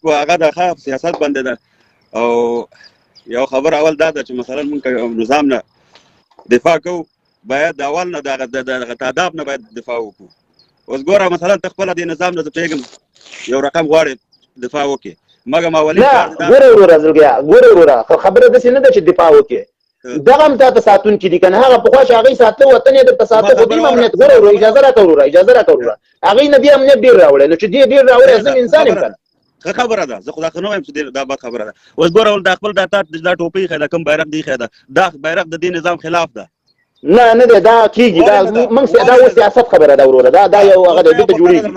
هغه د ښه سیاست باندې ده. او یو خبر اول دا ده چې مثلا موږ نظام نه دفاع کوو، باید د اول نه دغه دغه تاداب نه باید دفاع وکړو. اوس ګوره مثلا ته خپله د نظام نه زه پوهېږم یو رقم غواړې دفاع وکړې، مګر اولین نه ګوره وروره زړګیه، ګوره وروره، خبره داسې نه ده چې دفاع وکړې. دغه هم تا ته ساتونکي دي که نه، هغه پخوا چې هغوی ساته وطن یې درته ساته، خو دې امنیت ګوره وروره، اجازه راکړه وروره، اجازه راکړه وروره، هغوی نه دې امنیت ډېر راوړی، نو چې دې ډېر راوړی زه هم انسان یم که نه. ښه خبره ده، زه خو دا ښه نه وایم چې دا بد خبره ده. اوس ګوره ول دا خپل دا تا دا ټوپۍ ښیې ده، کوم بیرغ دی ښیې ده، دا بیرغ د دې نظام خلاف ده. نه نه دی، دا کیږي، دا موږ دا اوس سیاست خبره ده وروره، دا دا یو هغه دی دلته جوړیږي.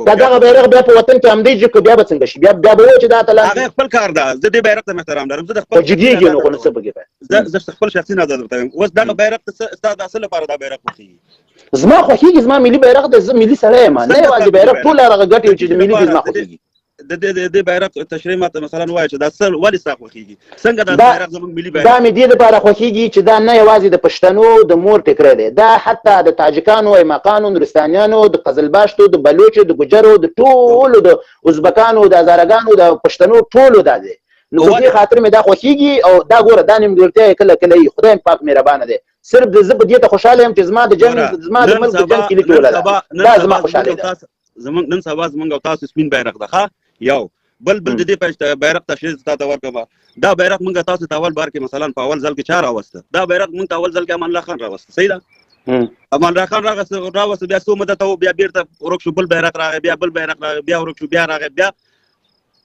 که دغه بیرغ بیا په وطن کې همدې جګ بیا به څنګه شي؟ بیا بیا به وایي چې دا اتلان هغه خپل کار ده. زه دې بیرغ ته احترام لرم، زه د خپل جګیږي نو خو نو څه پکې. زه خپل شخصي نظر درته وایم. اوس دغه بیرغ ته ستا د څه لپاره دا بیرغ خوښیږي؟ زما خوښیږي، زما ملي بیرغ دی، زه ملي سړی یم، نه یوازې بیرغ، ټول هغه ګټې چې ملي دي زما خوښیږي. د دې د دې بیرغ تشریح ماته مثلا وایي چې دا څه ولې ستا خوښیږي؟ څنګه دا بیرغ زموږ ملي بیرغ؟ دا مې دې لپاره خوښیږي چې دا نه یوازې د پښتنو د مور ټیکری دی، دا حتی د تاجکانو، ایماقانو، نورستانیانو، د قزلباشتو، د بلوچو، د ګجرو، د ټولو، د ازبکانو، د هزارګانو، د پښتنو ټولو دا دی. نو په دې خاطر مې دا خوښیږي. او دا ګوره دا نیمګړتیا یې کله کله وي، خدای پاک مهربانه دی. صرف زه په دې ته خوشحاله یم چې زما د جنګ، زما د ملک د جنګ کلي ټوله ده، دا زما خوشحالي ده. زمونږ نن سبا زمونږ او تاسو سپین بیرغ ده. ښه یو بل بل د دې بیرغ تشریح تا ته ورکړم. دا بیرغ مونږ تاسو ته اول بار کې مثلا په اول ځل کې چا راوسته؟ دا بیرغ مونږ ته اول ځل کې امان الله خان راوسته، صحیح ده؟ امان الله خان راوسته، بیا څو مدته و، بیا بیرته ورک شو، بل بیرغ راغی، بیا بل بیرغ راغی، بیا ورک شو، بیا راغی، بیا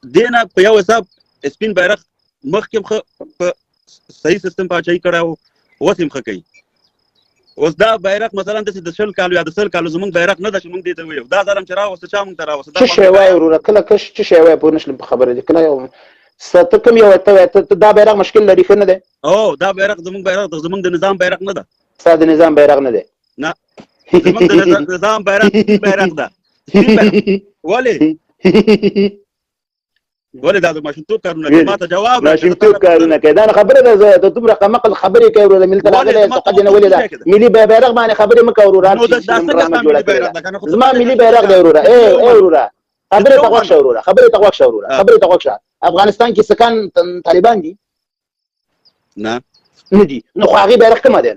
دې نه په یو حساب سپین بیرغ مخکې هم ښه په صحیح سیستم پاچاهي کړی و، اوس هم ښه کوي. اوس دا بیرغ مثلا داسې د 20 کالو یا د 100 کالو زمونږ بیرغ نه ده چې مونږ دې ته ویو. دا ځل هم چې راوسته، چا مونږ ته راوسته؟ څه شی وایې وروره؟ کله کش څه شی وایې؟ پوه نه شلم په خبره دې. کله یو ته کوم یو ته وایې؟ ته دا بیرغ مشکل لري، ښه نه دی؟ او دا بیرغ زمونږ بیرغ ده، زمونږ د نظام بیرغ نه ده. ستا د نظام بیرغ نه دی؟ نه، زمونږ د نظام بیرغ بیرغ ده. ولې ولې دا د ماشومتوب کارونه کوي؟ ماته جواب راکړه. ماشومتوب کارونه کوي، دا نه خبره ده. زه ته دومره قمقل خبرې کوې وروره، ملت راغلی ته قد نه ولې دا ملي بیرغ باندې خبرې مه کوه وروره. زما ملي بیرغ دی وروره. ای ای وروره، خبرې ته غوږ شه وروره، خبرې ته غوږ شه وروره، خبرې ته غوږ شه. افغانستان کې سکان طالبان دي؟ نه نه دي، نو خو هغې بیرغ کومه دی؟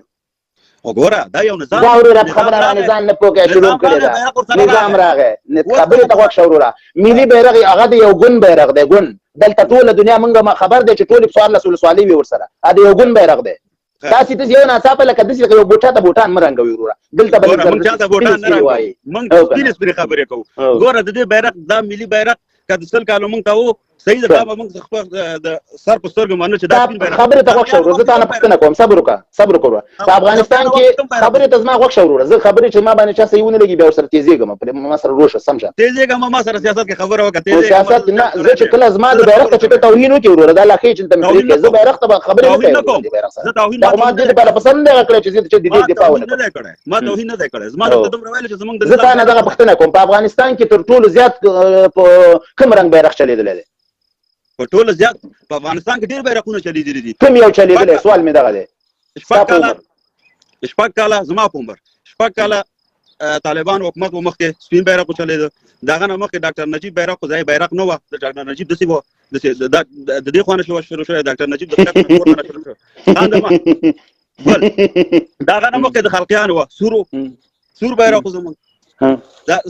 وګوره دا یو نظام دا وروره په خبره باندې ځان نه پوه کوې، شروع کړې ده. نظام راغی، خبرې ته غوږ شه وروره. ملي بیرغ هغه د یو ګوند بیرغ دی، ګوند دلته ټوله دنیا مونږ خبر دی چې ټولې 14 ولسوالۍ وي ورسره، هغه د یو ګوند بیرغ دی. تاسې داسې یو ناڅاپه لکه داسې لکه یو بوټا ته بوټان مه رنګوي وروره. دلته به مونږ چا ته بوټان نه رنګوو، مونږ سپینې سپینې خبرې کوو. ګوره د دې بیرغ، دا ملي بیرغ که د 100 کالو مونږ ته و، صحیح ده، دا به مونږ خپل د سر په سترګو منو چې دا سپین بیرغ. خبرې ته غوږ شه وروره، زه تا نه پوښتنه کوم، صبر وکړه، صبر وکړه وروره. په افغانستان کې خبرې ته زما غوږ شه وروره. زه خبرې چې ما باندې چا صحیح ونه لګي بیا ورسره تېزېږم، پرې ما سره روشه سم شه. تېزېږم، ما سره سیاست کې خبره وکړه. تېزېږم سیاست نه، زه چې کله زما د بیرغ ته چې ته توهین وکړې وروره، دا لا ښیي چې دلته مې پرېږدې. زه بیرغ ته به خبرې نه کوم، زه توهین دا خو ما دې لپاره په سر نه دی کړی چې زه چې د دې دفاع ونه کړم. ما توهین نه دی کړی، زما درته دومره ویل چې زمونږ زه تا نه دغه پوښتنه کوم، په افغانستان کې تر ټولو زیات په کوم رنګ بیرغ چلېدلی دی؟ په ټولو زیات په افغانستان کې ډېر بیرغونه چلېدلي دي. کوم یو چلېدلی؟ سوال مې دغه دی. شپږ کاله زما په عمر، شپږ کاله طالبان حکومت و، مخکې سپین بیرغ چلېده، دغه نه مخکې ډاکټر نجیب بیرغ خو ځای بیرغ نه وه، د ډاکټر نجیب داسې وه، د دې خوا نه شروع شوی، ډاکټر نجیب د پورته نه شروع شو. بل دغه نه مخکې د خلقیانو وه، سور بیرغ خو زموږ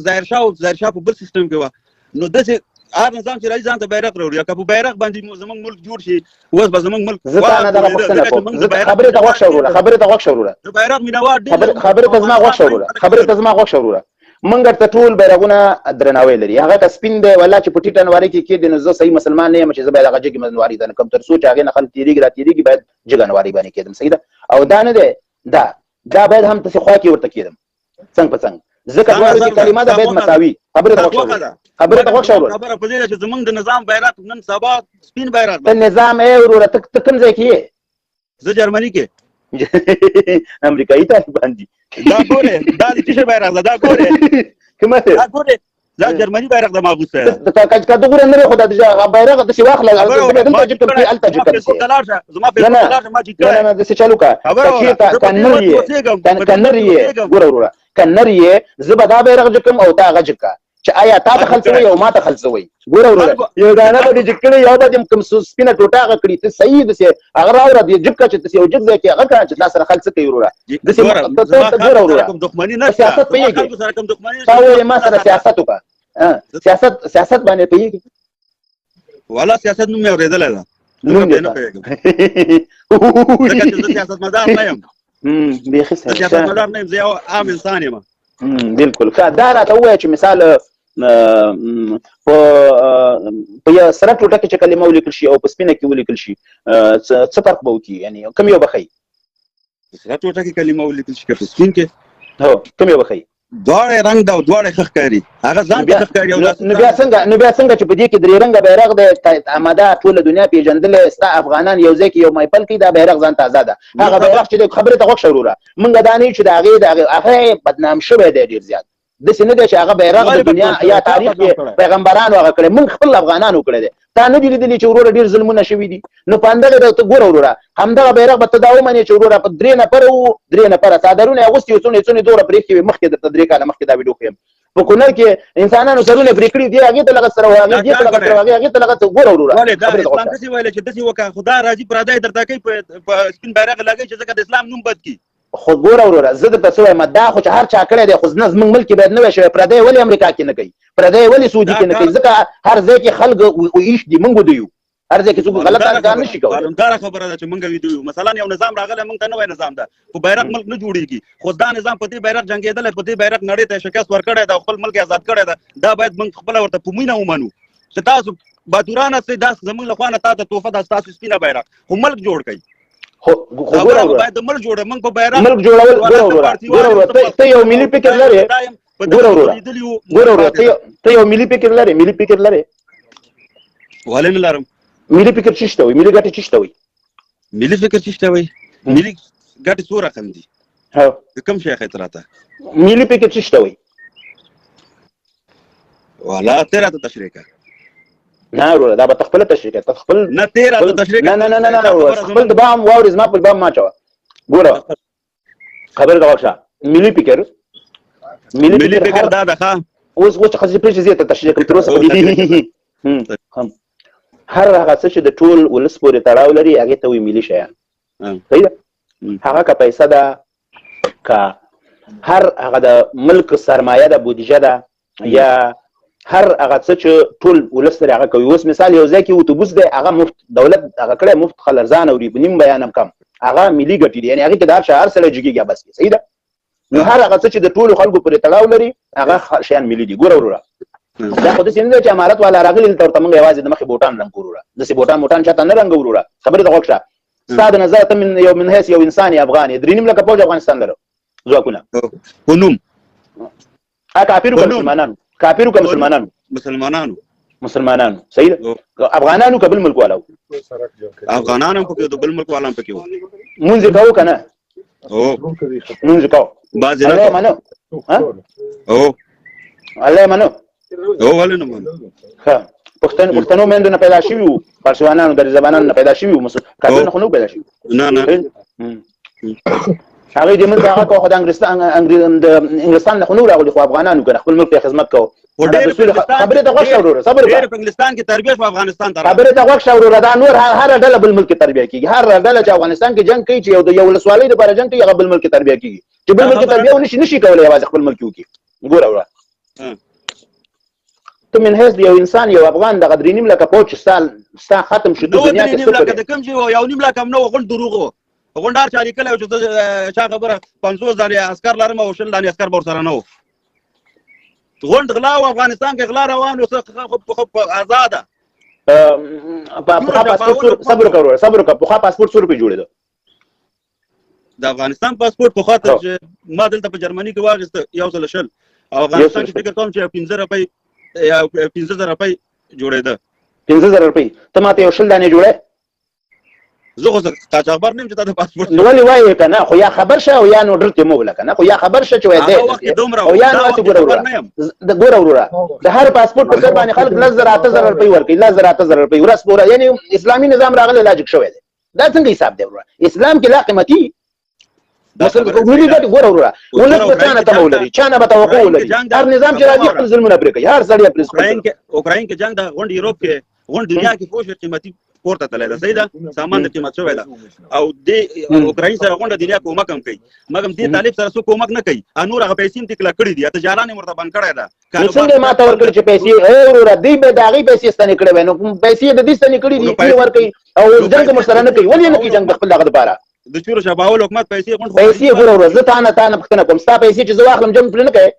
ظاهر شاه، ظاهر شاه په بل سیستم کې وه. نو داسې هر نظام چې راځي ځان ته بیرغ راوړي، که په بیرغ باندې زموږ ملک جوړ شي، اوس به زموږ ملک. زه تا نه دغه پوښتنه کوم، زه خبرې ته غوږ شه وروره، خبرې ته غوږ شه وروره. د بیرغ مینهوال ډېر. خبرې ته زما غوږ شه وروره، خبرې ته زما غوږ شه وروره. مونږ ته ټول بیرغونه درناوی لري، هغه که سپین دی ولا چې په ټیټه انواري کې کېدی، نو زه صحیح مسلمان نه یم چې زه باید هغه جګې انواري ته نه کوم، تر څو چې هغې نه خلک تېرېږي را تېرېږي باید جګه انواري باندې کېدم، صحیح ده؟ او دا نه دی، دا دا باید هم تاسې خوا کې ورته کېدم څنګ په څنګ، ځکه دواړو کې کلمه ده باید مساوي. خبرې ته غوږ شه، خبرې ته غوږ شه وروره. خبره په دې ده چې زمونږ د نظام بیرغ نن سبا سپین بیرغ دی. نظام ای وروره، ته کوم ځای کې یې؟ زه جرمني کې. امریکایي طالبان دي. دا ګوره، دا د څه شي بیرغ ده؟ دا ګوره کومه ده؟ دا ګوره، دا جرمني بیرغ ده ما اغوستی. که دغه نه خو دا بیرغ داسې واخله، دلته چې کوم هلته چې کوم زما فیسبوک ته لاړ شه، ما چې نه نه داسې چالو کړه. که چېرته که نر یې، که نر یې، ګوره وروره، که نر یې، زه به دا بیرغ جکم او تا هغه جک کړه. چې آیا تا ته خلڅوي او ما ته خلڅوي. ګوره وروره، یو دانه به دې جګ کړي، یو به دې کوم سپینه ټوټه هغه کړي، ته صحیح داسې هغه راوړه، دې جګ کړه چې داسې یو جګ ځای کې هغه کړه چې تا سره خلڅ کوي وروره. داسې ګوره وروره، سیاست پوهېږې؟ تا وویلې ما سره سیاست وکړه. سیاست سیاست باندې پوهېږې؟ والا سیاست نوم مې اورېدلی ده، نوم دې نه پوهېږم ځکه چې زه سیاستمدار نه یم. بیخي زه سیاستمدار نه یم، زه یو عام انسان یم. بالکل. ښه، دا راته ووایه چې مثال په یو سره ټوټه کې چې کلمه ولیکل شي او په سپینه کې ولیکل شي، څه فرق به وکړي؟ یعنې کوم یو به ښیي؟ په سره ټوټه کې کلمه ولیکل شي که په سپین کې؟ هو، کوم یو به ښیي؟ دواړه رنګ ده او دواړه ښه ښکاري، هغه ځان ته ښه ښکاري. نو بیا څنګه، نو بیا څنګه چې په دې کې درې رنګه بیرغ دی، آماده ټوله دنیا پېژندلی، ستا افغانان یو ځای کې یو محفل کوي، دا بیرغ ځان ته ازاده. هغه بیرغ چې دی، خبرې ته غوږ شه وروره، موږ دا نه یو چې د هغې د هغې هغه بدنام شوی دی ډېر زیات، داسې نه دی چې هغه بیرغ د دنیا یا تاریخ کې پیغمبرانو هغه کړی، موږ خپل افغانانو کړی دی. تا نه دي لیدلي چې وروره ډېر ظلمونه شوي دي؟ نو په همدغه ته ګوره وروره، همدغه بیرغ به ته دا ومنې چې وروره په درې نفره وو، درې نفره څادرونه یې اغوستي وو، څونې څونې دومره پرېښې وې. مخکې درته 3 کاله مخکې دا ویډیو ښیم، په کونړ کې انسانانو سرونه پرې کړي دي، هغې ته لغت سره وو، هغې دې ته لغت سره وو، هغې ته لغت سره. ګوره وروره، ولې دا اسلام داسې ویلی چې داسې وکړه، خدا راضي پردی درته کوي، په سپین بیرغ لګوي چې ځکه د اسلام نوم بد کړي. خو ګوره وروره، زه درته څه وایم، دا خو چې هر چا کړی دی، خو نه زموږ ملک کې باید نه وای شوی. پردی ولې امریکا کې نه کوي؟ پردی ولې سعودي کې نه کوي؟ ځکه هر ځای کې خلک ایش دي، موږ وده یو، هر ځای کې څوک غلط کار نه شي کولی. معلومداره خبره ده چې موږ ویدو یو. مثلا یو نظام راغلی، موږ ته نوی نظام ده، خو بیرغ ملک نه جوړیږي، خو دا نظام په دې بیرغ جنګېدلی، په دې بیرغ نړۍ ته شکست ورکړی ده او خپل ملک یې ازاد کړی ده. دا باید موږ خپله ورته په مینه ومنو چې تاسو باتوران یاستئ، دا زموږ له خوا نه تاته تحفه ده، ستاسو سپینه بیرغ، خو ملک جوړ کړئ. خو ګوره وروره، باید د ملک جوړه، موږ په بیرغ ملک جوړول. ګوره وروره، ګوره وروره، ته یو ملي فکر لرې. ګوره وروره، ګوره وروره، ته یو ملي فکر لرې، ملي فکر لرې؟ ولې نه لرم؟ ملي فکر څه شته وي؟ ملي ګټې څه شته وي؟ ملي فکر څه شته وي؟ ملي ګټې څو رقم دي؟ هو، د کوم شي ښه راته؟ ملي فکر څه شته وي؟ والا ته راته تشریح کړه. نه وروره، دا به ته خپله تشریح کړې، ته خپل نه ته راته تشریح نه نه نه نه نه وروره، خپل د بام واورې، زما په بام ما چوه. ګوره خبرې ته غوږ شه. ملي فکر، ملي فکر دا ده. ښه، اوس اوس چې خزې پرېږدي، زه ته تشریح کړم تر اوسه په دې. هر هغه څه چې د ټول ولس پورې تړاو لري، هغې ته وایي ملي شیان. صحیح ده؟ هغه که پیسه ده، که هر هغه د ملک سرمایه ده، بودیجه ده، یا هر هغه څه چې ټول ولس سره هغه کوي. اوس مثال یو ځای کې اتوبوس دی، هغه مفت دولت هغه کړی، مفت خلک ځان اوري، په نیم بیان هم کم، هغه ملي ګټې دي، یعنې هغې کې د هر چا هر سړی جګېږي بس. صحیح ده؟ نو هر هغه څه چې د ټولو خلکو پورې تړاو لري، هغه شیان ملي دي. ګوره وروره، دا خو داسې نه دی چې امارت والا راغلي دلته ورته موږ یوازې د مخې بوټان رنګ کړو وروره، داسې بوټان موټان چاته نه رنګو وروره. خبرې ته غوږ شه. ستا د نظر ته من یو من حیث یو انسان یې، افغان یې، 3.5 لکه پوځ افغانستان لرو ځواکونه په نوم کافرو که مسلمانانو؟ کافرو که مسلمانانو؟ مسلمانانو، مسلمانانو. صحیح ده؟ افغانانو که بل ملک والو؟ افغانان هم پکې، د بل ملک والا هم پکې وو. مونځ یې کوو که نه؟ او مونځ یې کوو. بعضې الله نه یې منو؟ او الله یې منو؟ او ولې نه منو؟ ښه، پښتنو میندو نه پیدا شوي وو، فارسیوانانو د زبانانو نه پیدا شوي وو، کافرانو خو نه پیدا شوي. نه نه، هغې دې ملک هغه کوه، خو د انګلستان نه خو نه راغلي، خو افغانانو که نه خپل ملک ته خدمت کوو. خبرې ته غوږ شه وروره، صبر وکړه. ډېر په انګلستان کې تربیه شو، افغانستان ته خبرې ته غوږ شه وروره. دا نور هره ډله بل ملک کې تربیه کېږي، هره ډله چې افغانستان کې جنګ کوي، چې یو د یو ولسوالۍ لپاره جنګ کوي، هغه بل ملک کې تربیه کېږي. چې بل ملک کې تربیه ونشي، نشي کولی یوازې خپل ملک کې وکړي. ګوره وروره، ته من حیث یو انسان، یو افغان، دغه 3.5 لکه پوځ چې ستا ختم شو، ته دنیا کې څه کړې؟ د کوم چې 1.5 لک هم نه وو، غونډ دروغ وو، غونډ هر چا لیکلی چې چا خبره 50 دانې عسکر لرم او 20 دانې عسکر به ورسره نه وو. غونډ غلا و، افغانستان کې غلا روان و، خو ازاده. پخوا پاسپورټ، صبر وکړه وروره، صبر وکړه، پخوا پاسپورټ څو روپۍ جوړېده؟ د افغانستان پاسپورټ پخوا ته چې ما دلته په جرمني کې واخیسته 120، او افغانستان کې فکر کوم چې 5 روپۍ یا 5000 روپۍ جوړېده. 5000 روپۍ؟ ته ماته یو 20 دانې جوړې؟ زه خو قاچاقبر نه یم چې تا ته پاسپورټ. نو ولې وایې که نه؟ خو یا خبر شه او یا نو ډر ترې مه وله که نه، خو یا خبر شه چې وایې دی او یا نو هسې. ګوره وروره، ګوره وروره، د هر پاسپورټ په سر باندې خلک 10,000 8,000 روپۍ ورکوي، 10,000 8,000 روپۍ ورځ په ورځ. یعنې اسلامي نظام راغلی، لا جګ شوی دی. دا څنګه حساب دی وروره؟ اسلام کې لا قیمتي. ملي ګټې ګوره وروره، ولس به چا نه تمه ولري، چا نه به توقع ولري؟ هر نظام چې راځي خپل ظلمونه پرې کوي، هر سړی پرې اوکراین کې جنگ د غونډ یورپ کې غونډ دنیا کې پوه شو قیمتي پورته تللی ده، صحیح ده، سامان د قیمت شوی ده او د اوکراین سره غونډه دنیا کومک هم کوي، مګر دې طالب سره څوک کومک نه کوي. نور هغه پیسې هم ترې کلک کړي دي، تجاران یې ورته بند کړی ده. نو څنګه ما ته ورکړي چې پیسې؟ ای وروره، دوی به د هغې پیسې ستنې کړې وای، نو پیسې د دې ستنې کړي دي، یې ورکوي او جنګ مو سره نه کوي. ولې نه کوي جنګ د خپل دغه دپاره؟ د چورو شباول حکومت پیسې غونډ پیسې. ګوره وروره، زه تا نه پوښتنه کوم، ستا پیسې چې زه واخلم جنګ پرې نه کوې؟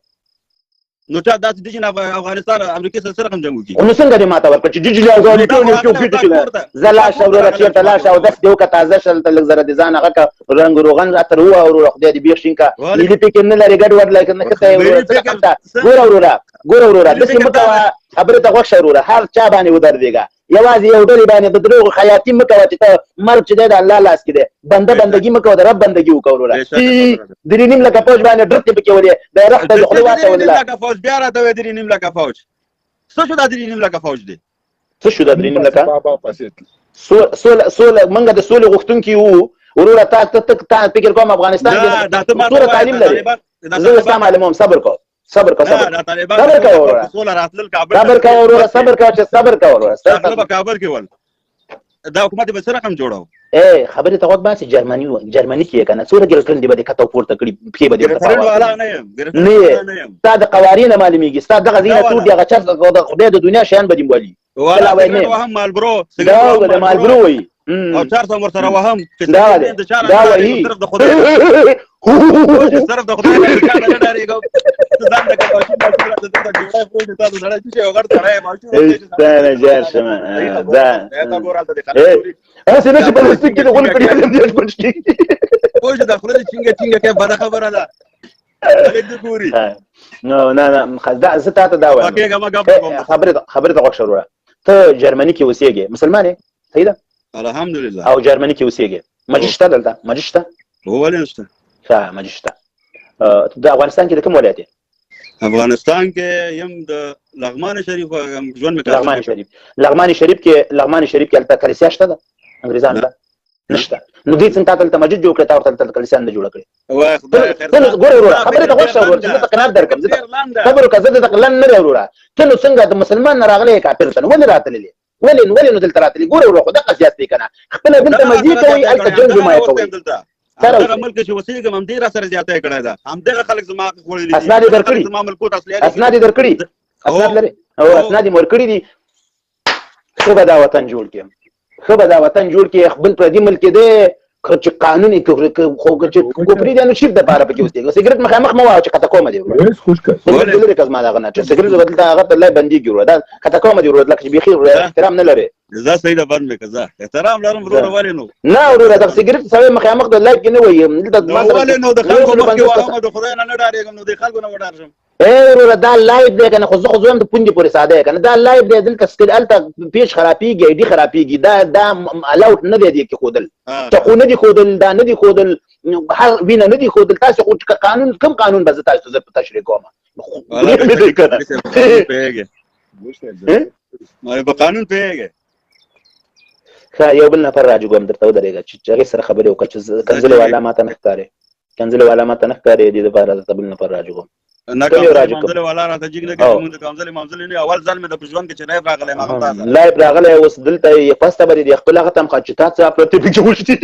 نو چا داسې دي چې افغانستان امریکې سره څه رقم جنګ وکړي؟ نو څنګه دې ماته ورکړ چې جي جي او ټول یو څوک چې زه لاړ شه وروره، چېرته لاړ شه او دس دې وکړه، تازه شه، دلته لږ زره دې ځان هغه که رنګ روغن عطر ووهه وروره، خدای دې بیخ شین که ملي فکر نه لرې، ګډ وډ لکه نه ښه ته یې وروره. څه رقم ته ګوره وروره، ګوره وروره، داسې مه کوه، خبرې ته غوږ شه وروره. هر چا باندې ودردېږه، یوازې یو ډلې باندې د دروغو خیاطي مه کوه چې ته مرګ چې دی د الله لاس کې دی. بنده بندګي مه کوه، د رب بندګي وکړه وروره. درې نیم لکه فوج باندې ډرتې پکې ولې بیرغ ته دې خوله واچولله. فوج بیا راته وایي درې نیم لکه فوج څه شو؟ دا درې نیم لکه فوج دی څه شو؟ دا درې نیم لکه سوله، سوله موږ د سولې غوښتونکي یو وروره. تا ته تا فکر کوم افغانستان کې څومره تعلیم لرې؟ زه ستا معلوموم. صبر کوه، صبر کو، صبر صبر کو وروره، صبر کو وروره، صبر کو چې صبر کو وروره. په کابل کې ول دا حکومت به څه رقم جوړاو؟ اے خبرې ته غوږ باسي. جرمني جرمني کې کنه څومره ګرلفرند دی به دې کته پورته کړي، پښې به دې ورته والا نه یم، نه ستا د قوارې نه معلومیږي، ستا دغه ځینه تور دی، هغه چرس د خدای د دنیا شیان به دې ولي. کله وای نه وهم مالبرو، دا د مالبرو وای او چار سو ورسره وهم. دا دا وایي صرف د خدای، صرف د خدای نه نه ډارېږم. ځان د ماشوم ماشوم راته دلته جوړه پوه شي، تاسو سړی چې یو غټ سړی ماشوم ستانه جار شم دا هسې نه چې پلاستیک کې د غول کړي دې پټ شي. پوه شي د خوله دې چینګه چینګه کوي، بده خبره ده، خلک دې ګوري. نو نه نه، دا زه تا ته دا وایم، خبرې ته غوږ شه وروره. ته جرمني کې اوسېږې، مسلمان یې، صحیح ده؟ الحمدلله. او جرمني کې اوسېږې، مسجد شته دلته؟ مسجد شته؟ ولې نشته؟ ښه، مسجد شته. د افغانستان کې د کوم ولایت یې؟ افغانستان کې یم د لغمان شریف، ژوند مې لغمان شریف. لغمان شریف کې، لغمان شریف کې هلته کلیسا شته ده انګریزانو ته؟ نشته. نو دوی څنګه تا دلته مسجد جوړ کړی، تا ورته دلته کلیسا نه جوړه کړې؟ ګوره وروره، خبرې ته غوږ شه وروره، زه ته قناعت درکړم. زه صبر وکړه، زه درته لنډ نه دی وروره. ته نو څنګه د مسلمان نه راغلی کافر ته؟ نو ولې راتللې؟ ولې ولې نو دلته راتلې؟ ګوره وروره، خو دغه سیاست دی که نه، خپله دلته مزې کوئ، هلته جنګ مایه کوئ. دغه ملک چې اوسېږم همدې را سره زیاتی کړی ده، همدغه خلک زما حق خوړلي دي. اسناد یې درکړي؟ زما ملکوت اصلي اسناد یې درکړي؟ اسناد لري او اسناد یې ورکړي دي. ښه به دا وطن جوړ کړي، ښه به دا وطن جوړ کړي. خپل پردي ملک دی چې قانون یې خو چې کوپري دی، نو چیرته دپاره پکې اوسېږي؟ سګرټ مخامخ مه وایه چې قطع کومه دی وروره. سګرټ لرې که زما دغه نه چې سګرټ به دلته هغه ته لای بندېږي وروره. دا قطع کومه دی وروره، لکه چې بیخي احترام نه لرې. زه صحیح ده، بند مې که زه احترام لرم وروره. ولې نو؟ نه وروره، دغه سګرټ سړی مخامخ د لایف کې نه وایي دلته ما سره. ولې نو د خلکو مخکې وهم؟ د خدای نه نه ډارېږم، نو د خلکو نه وډار شم؟ ای وروره، دا لایف دی که نه، خو زه خو زویم د پوندې پورې ساده یې که نه، دا لایف دی دلته. سکل هلته پیچ خرابېږي، ایډي خرابېږي. دا الاوټ نه دی دې کې ښودل، چقو نه دي ښودل، دا نه دي ښودل، هر وینه نه دي ښودل. تاسو خو قانون کوم قانون به زه تاسو ته زه په تشریح کوم؟ په قانون پوهېږې؟ ښه، یو بل نفر راجګوم درته، ودرېږه چې هغې سره خبرې وکړه چې کنځلې والا ماته نه ښکارې، کنځلې والا ماته نه ښکارې، دې دپاره درته بل نفر راجګوم. نه کوم مامزلې والا راته جګ نه کوي، موږ د کمزلې مامزلې نه. اول ځل مې د ژوند کې چې لایف راغلی ما هم لایف راغلی، اوس دلته یې پسته به دې خپل هغه ته هم چې تا څه پرتې پکې وشتي.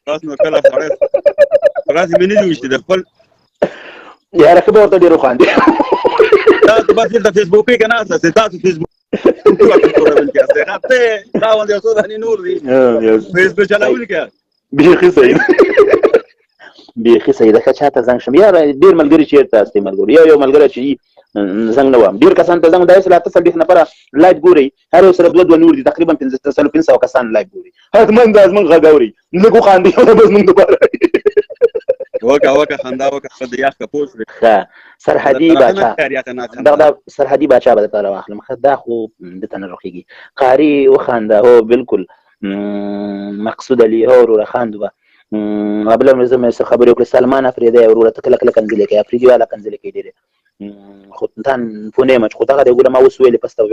تاسو نو کله سړی راځي مې نه دي وشتي د خپل یاره، ښه به ورته ډېر وخاندې. تاسو بس دلته فیسبوک کې نه تاسو فیسبوک ته دا باندې څو دانې نور دي فیسبوک چلوونکي. بیخي صحیح، بیخي صحیح ده. ښه، چاته زنګ شم یاره؟ ډېر ملګري چېرته هستې ملګرو؟ یو یو ملګری چې زنګ نه وهم، ډېر کسان ته زنګ داسې لا 48 نفره لایف ګوري، هر یو سره دوه دوه نور دي، تقریبا 500 کسان لایف ګوري. حتما دا زمونږ غږ اوري، لږ وخاندي به زمونږ دپاره. وکه وکه، خندا وکه، خو د یخ پوه شوې. ښه، سرحدي باچا، دغه سرحدي باچا به درته راواخلم. ښه، دا خو دته نه رخېږي. قاري وخانده، هو بالکل. مقصود علي، هو وروره خاندو به. بله ورځ مې سره خبرې وکړې. سلمان افریدی وروره، ته کله کله کنځلې کوې، افریدي والا کنځلې کوي ډېرې، خو تا پوه نه یم چې خو دغه دی ګوره ما اوس ویلې پسته بیا.